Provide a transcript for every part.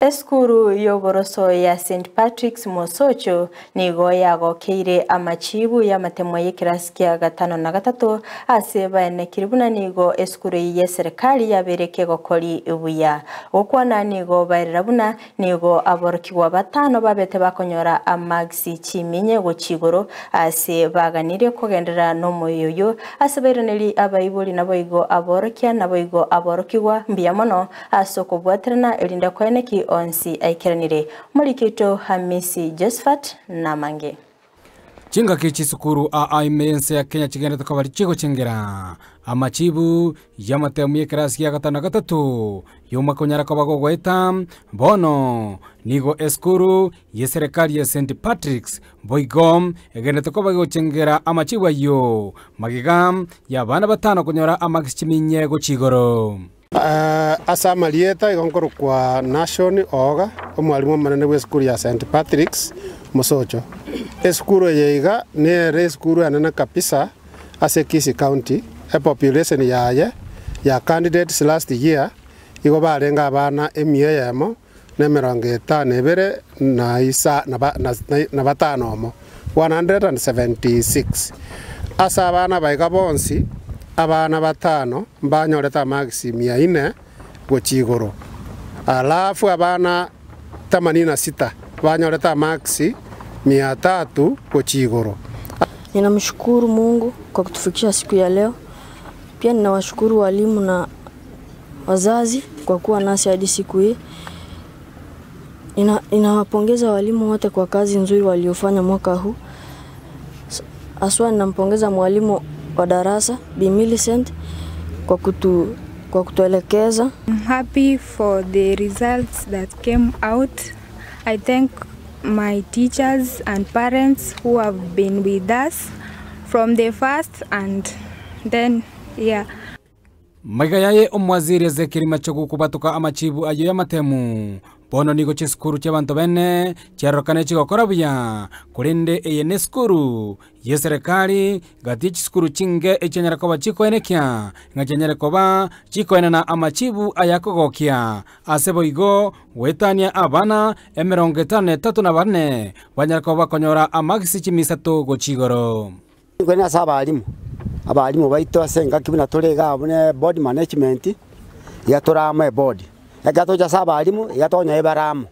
Esukuru y'oboroso ya St Patrick's Mosocho nigo yagokeire amachibu y'amatemwa y'ekerasi kia gatano na gatato ase baenekiri buna nigo esukuru eye y'eserekari yabeire kegokori buya. Gokwana nigo baerera buna nigo aborokigwa batano babete bakonyora amagisi chiminye gochia igoro ase baganirie kogenderera nomoyo oyio ase bairaneri abaibori naboigo aborokia naboigo aborokigwa mbuya mono ase okobwaterana erinde koeneki onsi aikeranire. Omoriki oito Hamisi Josephat namange. Chingaki chisukuru aa ime y'ense ya Kenya chigenderete koba chigochengera amachibu y'amatemu y'ekerasi gia gatano na gatato y'omwaka onyara koba gogoeta. Bono nigo esukuru y'eserekari ya St Patrick's boigo egenderete koba egochengera amachibu ayio magega y'abana batano konyora amagisi chiminye gochia igoro. Ase amarieta igo nkorokwa Nashon Ooga, omwalimu omonene bw'esukuru ya St Patrick's Mosocho. Esukuru eye iga nere esukuru enene kabisa ase Kisii County, epopulation yaye ya candidates last year igo barenge abana emia eyemo na emerongo etano ebere na isa na batano omo, 176. Ase abana aba iga bonsi, abana batano mbanyorete amagisi mia ine gochia igoro, alafu abana themanini na sita banyorete amagisi mia tatu gochia igoro. Ninamshukuru Mungu kwa kutufikisha siku ya leo. Pia ninawashukuru walimu na wazazi kwa kuwa nasi hadi siku hii. Ninawapongeza walimu wote kwa kazi nzuri waliofanya mwaka huu. Haswa ninampongeza mwalimu wa darasa Bi Millicent kwa kutuelekeza. I'm happy for the results that came out. I thank my teachers and parents who have been with us from the first and then, yeah. Maiga yaye omwaziri Ezekiel Machogu kobatoka amachibu ayio y'amatemu. Bono nigo chisukuru chi'abanto bene chiarorokane chigokora buya, korende eye nesukuru y'eserekari gati y'echisukuru chinge echianyara koba chikoenekia ng'a chianyare koba chikoenana amachibu ayakogokia ase boigo goetania abana emerongo etano na etato na bane banyara koba bakonyora amagisi chimisato gochia igoro. Nigo ase abarimu, abarimu baito ase engaki buna tore iga abwo ne board management, iga tore amo eboard. Ekero tocha ase abarimu, iga tokonyora ebare amo.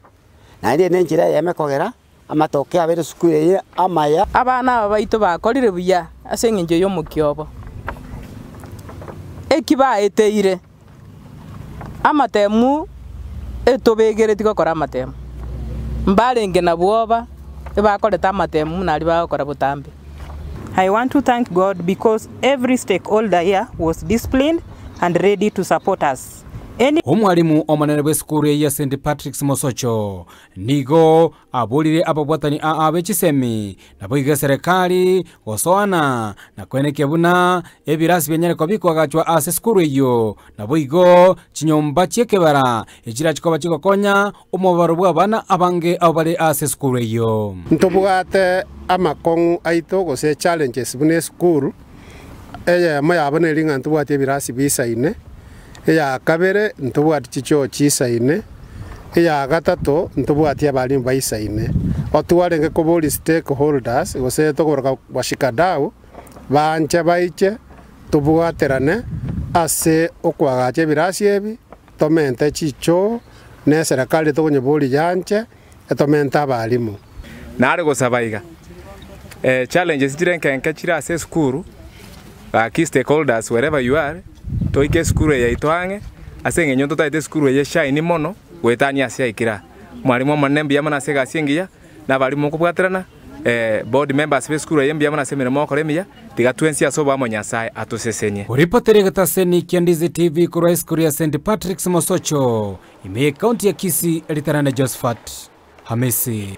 Naende eye nenchera eyemo ekogera amatoke abere esukuru eye amaya. Abana aba baito bakorire buya ase eng'encho y'omokia obo. Eki baeteire amatemu etobegereti gokora amatemu. Mbarenge na bwoba ebakorete amatemu buna aria bagokora botambe. I want to thank God because every stakeholder here was disciplined and ready to support us. Any Omwalimu omonene bw'esukuru eye ya St Patrick's Mosocho nigo aborire ababwatani aa be chisemi naboigo eserekari gosoana na koenekia buna ebirasi bianyare koba bikoagachwa ase esukuru eyio naboigo chinyomba chi'ekebara echirachie koba chigokonya omobaro bw'abana abange abo bare ase esukuru eyio. Ntobwate amakong'u aito gose challenges buna esukuru, eyemo yabo neri ng'a ntobwate ebirasi bisaine, eya kabere ntobwate chichoo chisaine, eya gatato ntobwate abarimu baisaine. Otwarenge kobori stakeholders gose tokoboroka washikadau banche baiche tobwaterane ase okoagacha ebirasi ebi, tomente chichoo na eserekari tokonyebori yanche etomente abarimu. Nare gosaba iga challenges chire nkenke chire ase esukuru, gaki stakeholders wherever you are, toike esukuru eye yaito ang'e, ase eng'encho totaete esukuru eye eshine mono, goetania ase aikire aa. Mwalimu omonene mbuya mono ase egasi engiya, na abarimu mokobwaterana, board members ba esukuru eye mbuya mono ase emeremo mogokora emiya, tiga twensi ase oboamo Nyasaye atosesenie. Oripoteri egetaseni kia Ndizi TV korwa esukuru ya St Patrick's Mosocho, ime y'ekaunti ya Kisii, Ritarane Josephat Hamisi.